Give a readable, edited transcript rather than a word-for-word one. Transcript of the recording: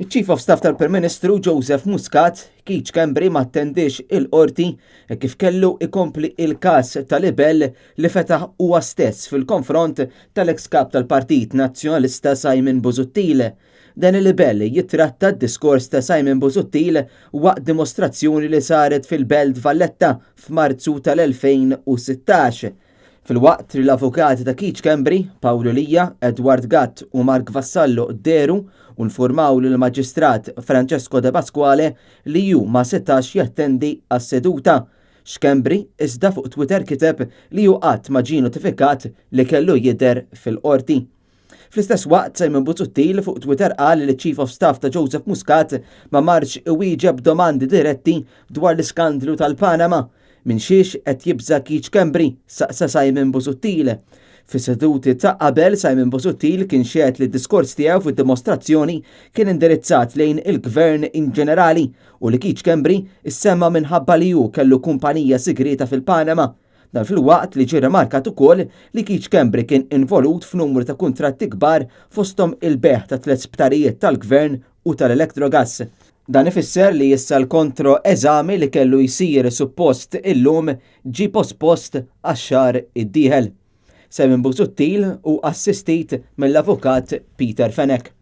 Iċ-Chief of Staff tal-Prim Ministru Joseph Muscat, Keith Schembri ma attendiex il-Qorti hekk kif kellu ikompli il-każ ta' libell li fetaħ huwa stess fil-konfront tal-eks Kap tal-Partit Nazzjonalista Simon Busuttil. Dan il-libell jittratta d-diskors ta' Simon Busuttil waqt dimostrazzjoni li saret fil-Belt Valletta f'Marzu tal-2016. Filwaqt li l-avukati ta' Keith Schembri, Pawlu Lia, Edward Gatt u Mark Vassallo dehru u nfurmaw lill-Maġistrat Francesco De Pasquale li hu ma setax jattendi għas-seduta. Schembri iżda fuq Twitter kiteb li hu qatt ma ġie notifikat li kellu jidher fil-Qorti. Fl-istess waqt Simon Busuttil fuq Twitter qal li ċ-Chief of Staff ta' Joseph Muscat ma marx iwieġeb domandi diretti dwar l-iskandlu tal-Panama. Minn xiex qed jibża' Keith Schembri? saqsa Simon Busuttil. Fis-seduti ta' qabel Simon Busuttil kien xehed li d-diskors tiegħu fid-dimostrazzjoni kien indirizzat lejn il-Gvern in ġenerali u li Keith Schembri ssemma minħabba li hu kellu kumpanija sigrieta fil-Panama. Dan filwaqt li ġie rimarkat ukoll li Keith Schembri kien involut f'numru ta' kuntratti kbar fosthom il-bejgħ ta' tlett sptarijiet tal-Gvern u tal-Electrogas. Dan ifisser li issa l-kontro eżami li kellu jsir suppost illum ġie pospost għax-xahar id-dieħel. Simon Busuttil hu assistit mill-Avukat Peter Fenech.